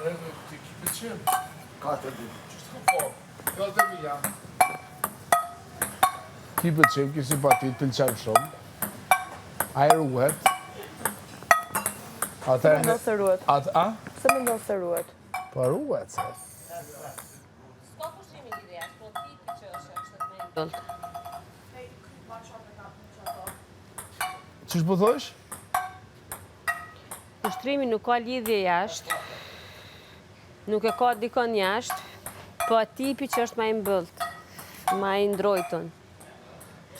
Ti ki pëlqim. 4 2. Ç'është ka po? Fjalët e mia. Ki pëlqim, ki simpati, të pëlqen shumë. Ai ruhet. Se mendon se ruhet? Atë, a? Se mendon se ruhet? Po ruhet, se. S'ka kushtrimi lidhje jashtë, po tipi që është është të mendon. Qysh po thojsh? Kushtrimi nuk ka lidhje jashtë, nuk e ka dikon jashtë, po tipi që është ma i mbyllt, ma i ndrojtun.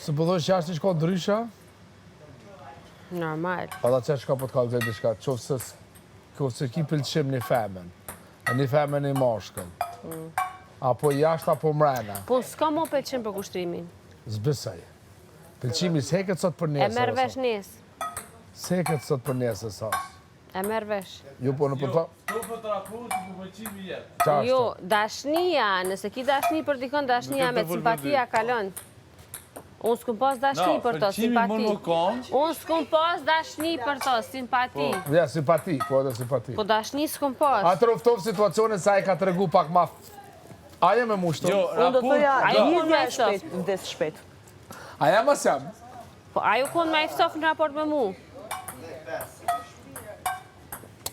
Se po thojsh jashtë ish ka ndryshe? Normal. Pa da që shka po të kallëzoj diçka, qoftë se, qoftë se ki pëlqim një femën, e një femën një mashkull, mm. apo jashtë apo mrena. Po s'ka mo pëlqim për kushtrimin. S'besoj. Pëlqimi s'heket sot për nesër. E merr vesh nesër. S'heket sot për nesër, sas. E merr vesh. Jo, po në për ta... Jo, po të raport, po pëlqimi jetë. Jo, dashnia, nëse ki dashni për dikon, dashnia me simpatia kalon. Unë s'kum pas dashni për to, simpati. Unë s'kum pas dashni për to, simpati. Po, ja, simpati, po edhe simpati. Po dashni s'kum pas. Atëherë ftoftë situacionin sa e ka tregu pak ma... A je me mu shtu? Jo, Unë do thoja, lidhja e shpejt, vdes shpejt. A jam a s'jam? Po, ai u konë ma i ftoft në raport me mu.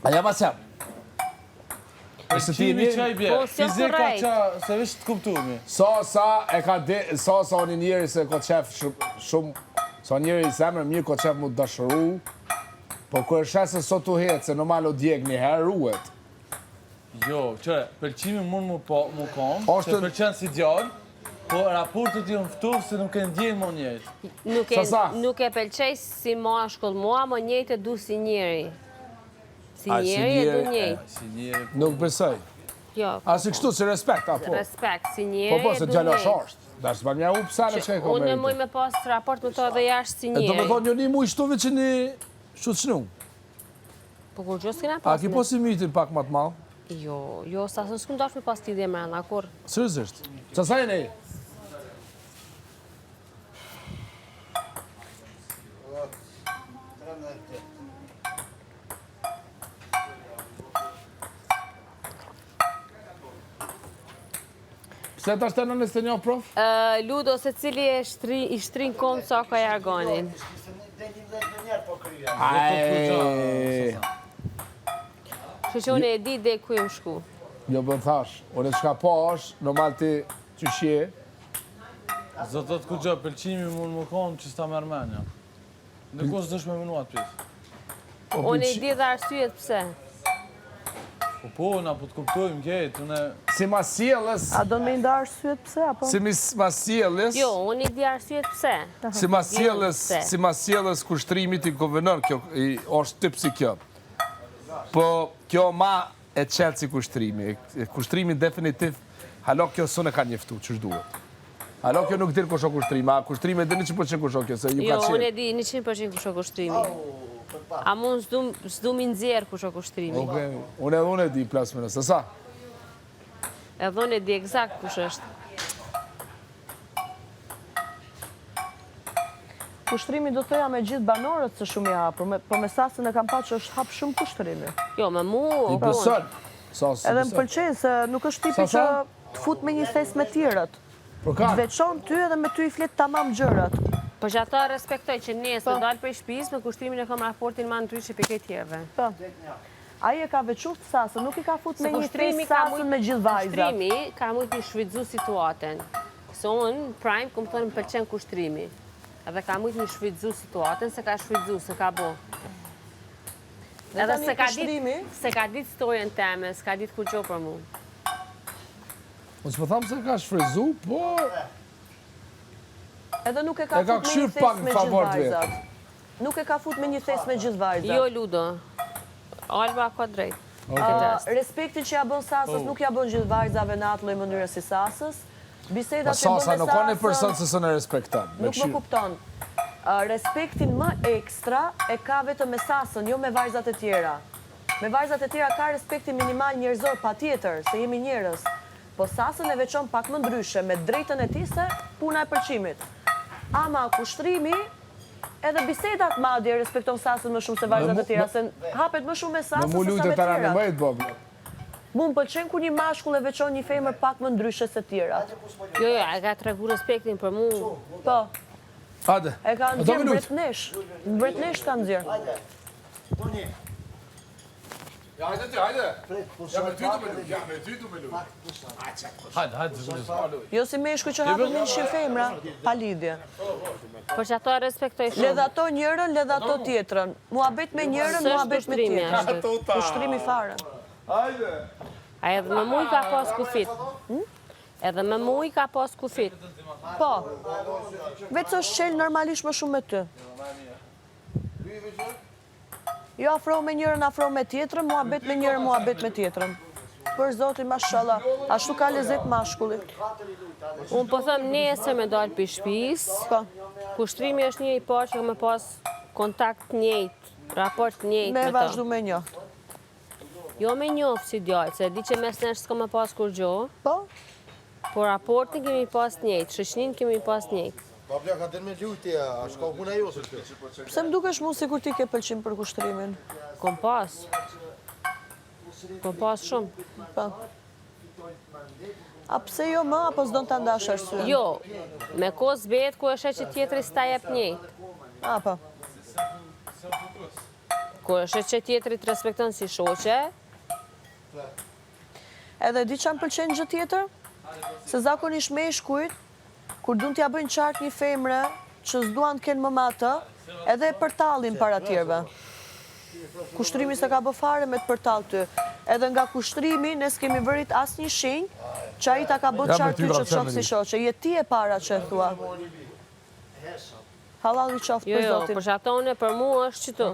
A jam a s'jam? Pëlqimi që i bje, Po, s'jam fizika korrekt. që se veç të kuptumi. Sa, sa e ka de, sa, sa një njeri se ka qef shumë, shumë, sa njeri zemër mirë ka qef mu dashuru, po kur e sheh se sot u hecë, se normal u djeg një herë, ruhet. Jo, që pëlqimi mund mu po, mu konë, Është- se pëlqen si djalë, po raportet janë ftohtë se nuk e ndjen më njëjtë. Nuk e, Sa, sa? nuk e pëlqej si mashkull mua, mo njëjtë e du si njeri. Si A, si njeri e du njeri, njëjtë. Si njeri, po. Nuk besoj. Jo, A si kështu, si respekt, a po? respekt, si njeri Po po, e se du djalosh njëjtë. është. Dash s'ban mja hup sene që e ka Unë e muj meritë. me pas raport me to edhe jashtë si E do me njeri. thonë, jo një muj shtu veç që një shuqnu. Po kur gjë s'kena A pas ki me- po si mytin pak ma të madh? Jo, jo, sa se s'kum dash me pas lidhje mrena, kur. Seriozisht. Qa sa jeni? Pse tash të në 21 prof? Ludo, se cili e shtri, i shtrin kom sa ka jargonin. Ai. Kështu që unë e di dhe ku jam shku. Jo, bën thash, unë çka po është, normal ti qysh je, Zë të të kujtë, pëlqimi mund më konë që s'ta merr menja. Në kohë s'dosh me menu atë pjesë. po Unë e pëlqi- di dhe arsyet pse. Po po, na po të kuptojmë ketë, unë si ma sjellës, A do me i nda arsyet pse, apo? si ma sjellës, Jo, unë i di arsyet pse. si ma sjellës, Pse. si ma sjellës kushtrimit i konvenon kjo, i, është tip si kjo. Po kjo ma e qelë si kushtrimi, E- kushtrimi definitiv, halo kjo s'un e ka njeftu, qysh duhet. Halo kjo nuk din kush o kushtrimi, a kushtrimi e dini që po qenë kush o kjo, se ju Jo, ka unë e qenë. di 100% kush o kushtrimi. A mund s'du, s'du mi nxjerr kush o kushtrimi. Okej, unë edhe unë e di plus minus, se sa? Edhe unë e di eksakt kush është. Kushtrimi do thoja me gjithë banorët se shumë i hapur, me, po me Sasën e kam pa që është hap shumë kushtrimi. Jo, me mu, I o beson. Sa si Edhe më beson. pëlqen se nuk është tipi Sa, që sa? të fut me një thes me tjerët. Po ka. Të veçon ty edhe me ty i flet tamam gjërat. Po që ata respektoj që nesër dalë prej shtëpisë me kushtrimin e kam raportin ma ndryshe prej këtij tjerëve. Po. Ai e ka veçu Sasën, nuk i ka fut Se me një kushtrimi thes ka Sasën mujt- me gjithë vajzat. Kushtrimi ka mujt mi shfrytzu situatën. Se unë, prime, kum thonë, më pëlqen kushtrimi. Edhe ka mujt mi shfrytzu situatën, se ka shfrytzu, se ka bo. Dhe Edhe tani se ka dit, kushtrimi- se ka dit storjen teme, s'ka dit kurgjo për mu. Unë s'po tham se ka shfrytzu, po Edhe nuk e ka E ka fut me një këshyr pak thes në me gjithë favor të vetë. vajzat. Nuk e ka fut me një thes me gjithë vajzat. Jo, Ludo. Alba ka drejt. Uh, respektin që ja bën Sasës, nuk ja bën gjithë vajzave në atë lloj mënyre si Sasës. Po Bisedat që bën Sasa me nuk ka një person Sasën, se s'e respekton. Me nuk më këshyr. kupton. Uh, Respektin më ekstra e ka vetëm me Sasën, jo me vajzat e tjera. Me vajzat e tjera ka respektin minimal njerëzor patjetër, se jemi njerëz. Po Sasën e veçon pak më ndryshe, me drejtën e tij se puna e pëlqimit. Ama kushtrimi edhe bisedat madje respekton Sasën më shumë se vajzat e tjera, se hapet më shumë me Me Sasën mu se sa lujtë me të tjerat. 19, po. bro. Mu më pëlqen kur një mashkull e veçon një femër pak më ndryshe se tjerat. Jo, jo, e ka tregu respektin për mu. Po. Hajde. E ka nxjerr mbretnesh. Mbretnesh ka nxjerr. Ja, hajde ti, hajde. Ja me ty du me lujt, ja me ty du me lujt. Hajde, hajde. Jo si meshkuj që hapen me një femra, pa lidhje. Për që ato e respektoj shumë. Ledhato njërën, ledhato tjetrën. Muhabet me njërën, muhabet me tjetrën. Kushtrimi fare. Hajde. A edhe me mu i ka pas kufit. Hm? Edhe me mu i ka pas kufit. Po. Veç është qelë normalisht më shumë me ty. Jo afro me njërën, afro me tjetrën, muhabet me njërën, muhabet me tjetrën. Për zotin, mashallah, ashtu ka lezet mashkulli. Unë po them nesër me dalë prej shpis, po. kushtrimi është njeri i parë që me pas kontakt njejt, raport njejt me të. Me vazhdu me njohë. Jo me njohë si djalë, se di që mes nesh s'ka me pas kurgjo. Po. Po raportin kemi pas njejt, shoqnin kemi pas njejt. Pa plak, a din me lujti, a shka puna jo se kjo? Pse më dukesh mu sikur ti ke pëlqim për kushtrimin? Kom pas. Kom pas shumë. Po. A pse jo më, apo s'don ta ndash arsyen? Jo, me kohë zbehet ku e sheh që tjetri s'ta jep njejt. A, po. Ku e sheh që tjetri të respekton si shoqe, Edhe di ça më pëlqen gjë tjetër? Se zakonisht meshkujt, kur duan t'ia bëjnë qartë një femre që s'duan të kenë më me atë, edhe e përtallin para tjerëve. Kushtrimi s'e ka bë fare me të përtall ty. Edhe nga kushtrimi ne s'kemi vërejt asnjë shenjë që ai ta ka bë qartë ty që të shoh si shoqe. Je ti e para që e thua. Hallall i qoftë jo, për jo, zotin. Jo, për qato unë për mu është qëtu.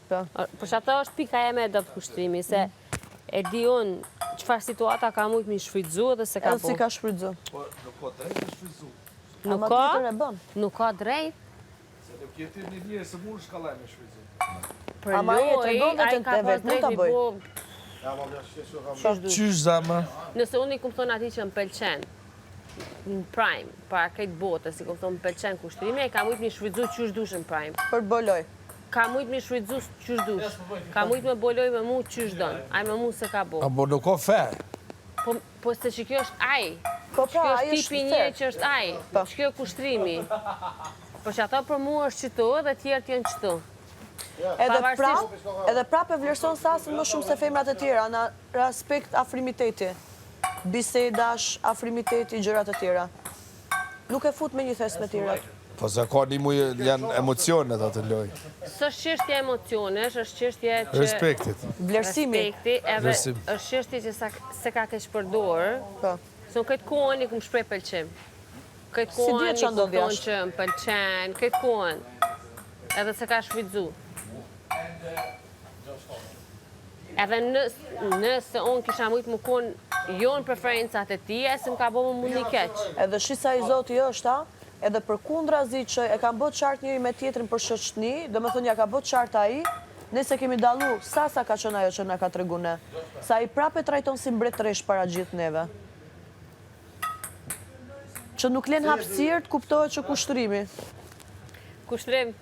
Po. Për qato është pika eme e dobët kushtrimi, se e di unë çfarë situata ka mujtë mi shfrytzu dhe s'e ka bo. Edhe s'i ka shfrytzu. Po, nuk ka drejt me shfrytzu. Nuk ka, nuk ka drejt. Se nuk je ti një njeri se mund shkallaj me shfrytzu. Për loj, ai ka pas drejt mi bo... Qysh zemër? Nëse unë i kum thonë atij që më pëlqen, në prime, para krejt botës, i kum thonë më pëlqen kushtrimi, e ka mujtë mi shfrytzu qysh dush në prime. Për bo lojë. Ka mujtë mi shfrytzu qysh dush. Ka mujtë me bo lojë me mu qysh don. Ai me mu s'e ka bo. A bo nuk ka fair. Po, po se që kjo është ai. Po pra, Që kjo ai është është tipi fair. njeri që është ai. Po. Që kjo kushtrimi. Po që ato për mu është qëtu dhe tjerët janë qëtu. Edhe Pavarësisht- prap, edhe prap e vlerëson Sasën më shumë se femrat e tjera në aspekt afrimiteti. Bisedash, afrimiteti, gjëra të tjera. Nuk e fut me një thes me tjerat. Po se ka një muj janë emocionet atë lojë. S'është çështje emocionesh, është çështje që... Respektit. Vlerësimi. Respekti, edhe Vlerësim. është çështje që sa, s'e ka keqpërdor. Po. Se unë këtë kohën i kum shpreh pëlqim. Këtë Si kohën dihet i ç'a kum ndodh thonë jashtë. që më pëlqen, këtë kohën. Edhe s'e ka shfrytzu. Edhe nëse unë kisha mujtë me konë jo në preferencat e tij, ai s'më ka bo me mu ni keq. Edhe shi sa i zoti është, a? Edhe përkundrazi që e kanë bo qartë njëri me tjetrin për shoqni, domethënë ja ka bo qartë ai, ne s'e kemi dallu Sasa ka qenë ajo që na ka tregu ne. Se ai prapë e trajton si mbretëreshë para gjithë neve. Që nuk len hapësirë të kuptohet që kushtrimi. Kushtrim.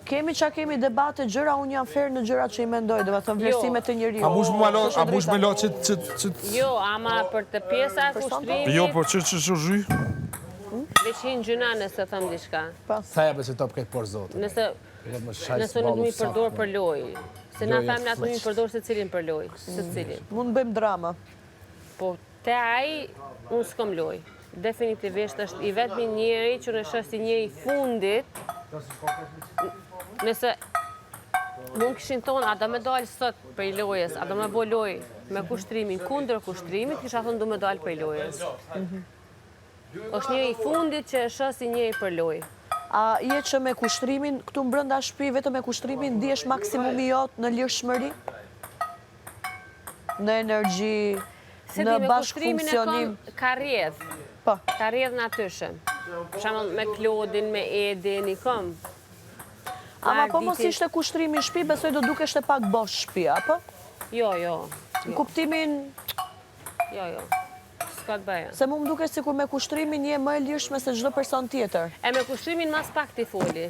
Kemi ça kemi debate gjëra, unë jam fer në gjërat që i mendoj, domethënë Jo. vlerësimet e njeriut. A mush me ma lo, Është a mush me lo drejta. qit qit qit Jo, ama për të pjesa e kushtrimit, Jo, po që që që zhy? veç hi n'gjynah nëse them diçka. Sa jepë që top këtë por zotë. Nëse nëse nuk më përdor për lojë. Se na femnat mund me përdor secilin për lojë, secilin. Mund të bëjmë drama. Po te ai unë s'kom lojë. Definitivisht është i vetmi njeri që unë e shoh si njeri i fundit. Nëse mu m'kishin thonë, a do me dalë sot prej lojës, a do me bo lojë me kushtrimin, kundër kushtrimit, kisha thonë du me dalë prej lojës. është njeri i fundit që e shoh si njeri për lojë. A je që me kushtrimin, këtu mbrënda shpi, vetëm me kushtrimin, ndihesh maksimumi jot në lirshmëri? Në energji, në bashkëfunksionim? Ka rrjedh. Po. Ka rrjedh natyrshëm. Për shembull me Klodin, me Edin, i kom. Ama po mos ishte kushtrimi në shpi, besoj do dukeshte pak bosh shpia, apo? Jo, jo. Në kuptimin... Jo, jo. S'ka të bëjë. Se mu më duket sikur me kushtrimin je më e lirshme se çdo person tjetër. E me kushtrimin ma s'pakti foli.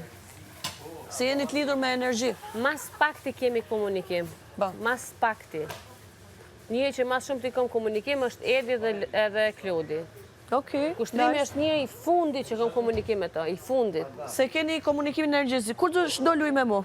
Se jeni të lidhur me energji. Mas pakti kemi komunikim. Po. Mas pakti. Njeri që mas shumti kom komunikim është Edi dhe edhe Klodi. Okej. Kushtrimi është njeri i fundit që kom komunikim me të, i fundit. Se keni komunikimin energjezi. Kur do do luj me mu?